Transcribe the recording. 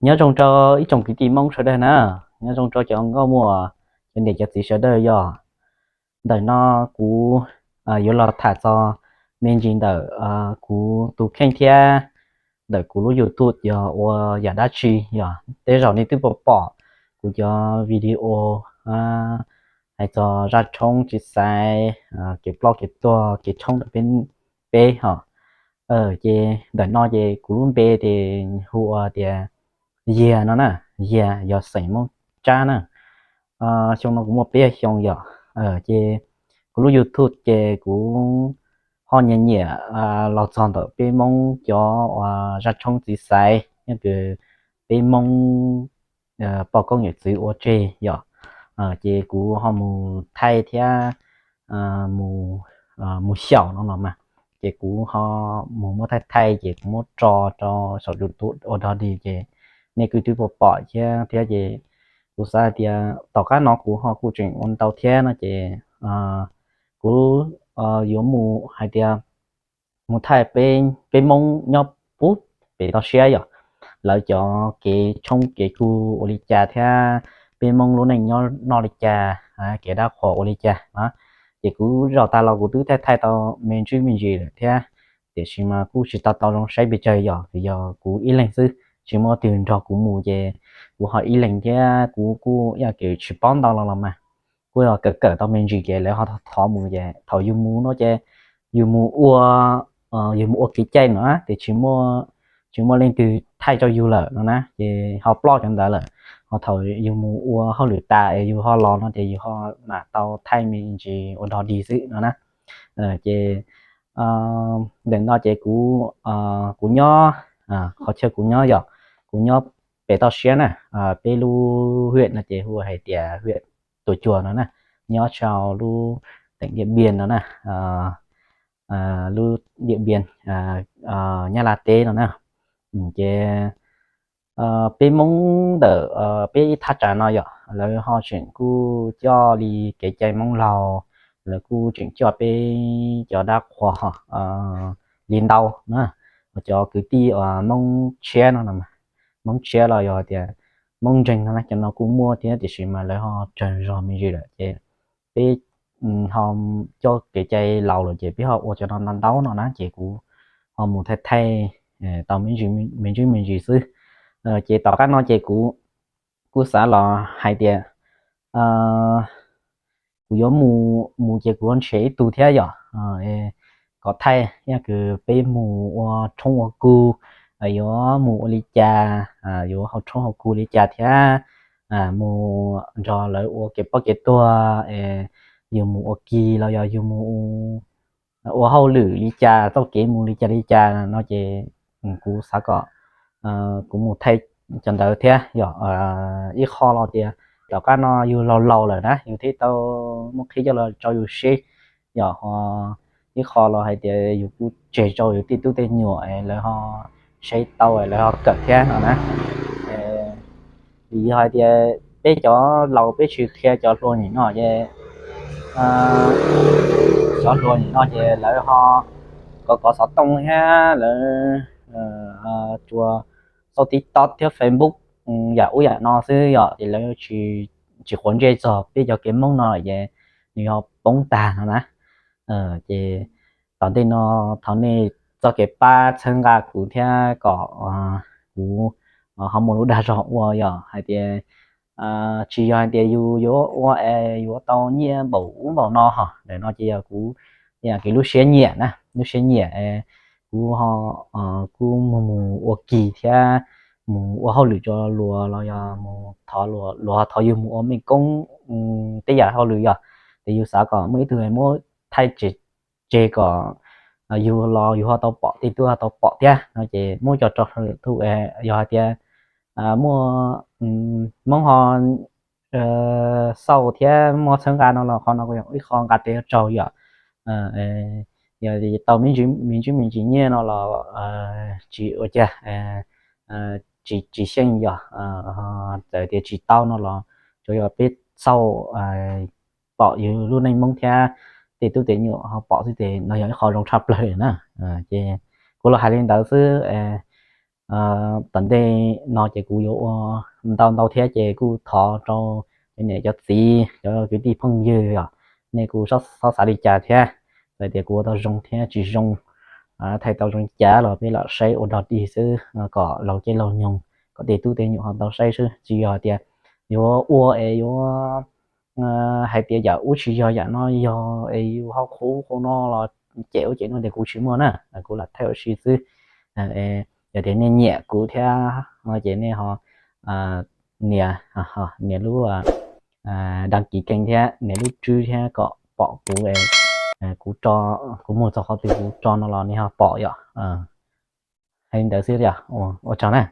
Nyob zoo rau ib tsoom kwv tij Hmoob sawv daws na, nyob zoo rau cov nkauj muam, cov niam cov txiv sawv daws. Yog ntawm no kuv yuav los tham txog me ntsis ntawm kuv tus kheej thiab ntawm kuv lub YouTube yog ua yam dab tsi. Yog tej zaum nej twb pom pom kuv cov video hais txog zaj tshoob txiv xaiv, kev ploj kev tuag kev tshoob ntawm peb hos. Ces ntawm no ces kuv lub npe ces hu ua tias Yias no na, Yias yog xeem Hmoob Tsab na. Xyoo no kuv muaj peb xyoo yom. Ces kuv lub YouTube ces kuv ho nyiam nyiam los txog ntawm peb Hmoob cov zaj tshoob txiv xaiv, yog kws peb Hmoob poj koob yawm txwv ua tseg yom. Ces kuv ho mus thaij thiab mus xyaum no los mas, ces kuv ho mus muab thaij thaij ces kuv muab tso rau saum YouTube ua dog dig ces nej kuj twb pom pom thiab thiab ces kuv xav hais tias tom qab no kuv ho kuj tseem ua ntau thiab no ces kuv yuav mus hais tias mus thaij peb Hmoob nyob puag pem toj siab yom, lawv cov kev tshoob kev kug ua li cas thiab peb Hmoob lub neej nyob noj li cas, kev dab qhuas ua li cas na. Ces kuv zaum tas los kuv twb thaij thaij tau me ntsis me ntsis lawm thiab, tiam sis mas kuj tsis tau tau zoo saib pes tsawg yom, vim yog kuv ib leeg xwb, tsis muaj twg nrog kuv mus ces kuv ho ib leeg thiab kuv kuj yog kev tsis paub ntau los los mas, kuj yog kawm kawm tau me ntsis ces lawv ho thov mus ces thaum yus mus no ces yus mus ua, yus mus ua kev cai no ces tsis muaj, tsis muaj leej twg thaij rau yus lawm no na, ces ho ploj cov ntawd lawm. Ho thaum yus mus ua hauj lwm tas es yus ho los no ces yus ho mam tau thaij me ntsis ua dog dig xwb no na. Ces ntawm no ces kuv, kuv nyob, qhov chaw kuv nyob yog kuv nyob pem toj siab na, peb lub hiam no ces hu hais tias hiam Tus Cuag no na, nyob sau lub teem Diaj Npiaj no na, lub Diaj Npiaj, Nyab Laj teb no na. Ces peb Hmoob ntawm peb ib thaj tsam no yom, lawv ho tseem kuj coj li kev cai Hmoob laug, lawv kuj tseem coj peb cov dab qhuas li ntau na, cov kwv tij uas Hmoob tshiab no, Hmoob tshiab los yog tias Hmoob ntseeg no na, cov no kuj muaj thiab tiam sis mas lawv ho tsawg zog me ntsis lawm ces peb ho coj kev cai laus lawm ces peb ho ua cov no ntau ntau no na ces kuv ho mus thaij thaij tau me ntsis me ntsis xwb. Ces tom qab no ces kuv kuj xav los hais tias kuv yuav mus, mus ces kuv yuav nrhiav ib tug thiab yom, kom thaij yog kws peb mus ua tshoob ua kug, yuav mus ua li cas, yuav haus tshoob haus kug li cas thiab mus nrog lawv ua kev ploj kev tuag, yus mus ua kis los yog yus mus ua hauj lwm li cas, txoj kev mus li cas li cas no ces kuv xav kom kuv mus thaij cov ntawd thiab yom. Ib qho los tias tom qab no yus laus laus lawm na, yus thiaj tau muaj qhib coj los rau yus seb yom. Ib qho los hais tias yus kuj tseg rau yus tej tub tej nyuam lawv ho saib tau lawv ho kawm thiab no na. Vim yog hais tias peb cov laus peb tsis qhia cov hluas nim no ces, cov hluas nim no ces lawv ho kov kov xov tooj thiab lawv tsuas xauj TikTok thiab Facebook yam ub yam no xwb yom, ces lawv tsis quav ntsej txog peb cov kev Hmoob no lawm ces nws ho poob tag no na. Ces tom ntej no thov nej txoj kev pab txhawb nqa kuv thiab kom kuv ho muaj lub dag zog ua yom, hais tias tsis yog hais tias yus yuav ua es yuav tau nyiaj npaum ub npaum no hos, ntawm no ces yog kuv, yog kuv lub siab nyiam na, lub siab nyiam, kuv ho kuj mus mus ua kis thiab mus ua hauj lwm rau luag los yog mus thov luag, luag ho thov yus mus ua mej koob tej yam hauj lwm yom, ces yus xav kom muaj ib tug muab thaij tseg kom yus los yus ho tau pom, tej tub ho tau pom thiab no ces muab cov rau YouTube, yog hais tias muaj Hmoob ho xauj thiab muab txhawb nqa no los qhov no kuj yog ib qho nqa tes ua tsaug yom. Yog tau me ntsis me ntsis nyiaj no los tsis ua cas, tsis, tsis xyeej yom, txawm tias tsis tau no los tsuas yog peb xauj pom yus lub neej Hmoob thiab tej tub tej nyuam ho pom xwb ces no yog ib qho zoo tshaj plaws na. Ces kuv los hais li ntawd xwb. tom ntej no ces kuv yuav ua ntau ntau thiab ces kuj thov rau cov niam cov txiv, cov kwv tij phooj ywg os, nej kuj txhob xav li cas thiab. Txawm tias kuv ua tau zoo thiab tsis zoo, thaij tau zoo cas los peb lam saib ua dog dig xwb, kom laug caij laug nyoog, kom tej tub tej nyuam ho tau saib xwb, tsis yog tias yuav ua es yuav hais tias yam ub tsis yog yam no yog es yus ho qhuv qhuv no los cem ub cem no tias kuv tsis muaj na, kuv lam thaij ua si xwb. Yog tias nej nyiam kuv thiab no ces nej ho nias, nias lub đăng ký kênh thiab nias lub tswb thiab kom pom kuv, kuv, kuv mus txog qhov twg kuv tso no los nej ho pom yom. Hais li ntawd xwb yom, ua tsaug na.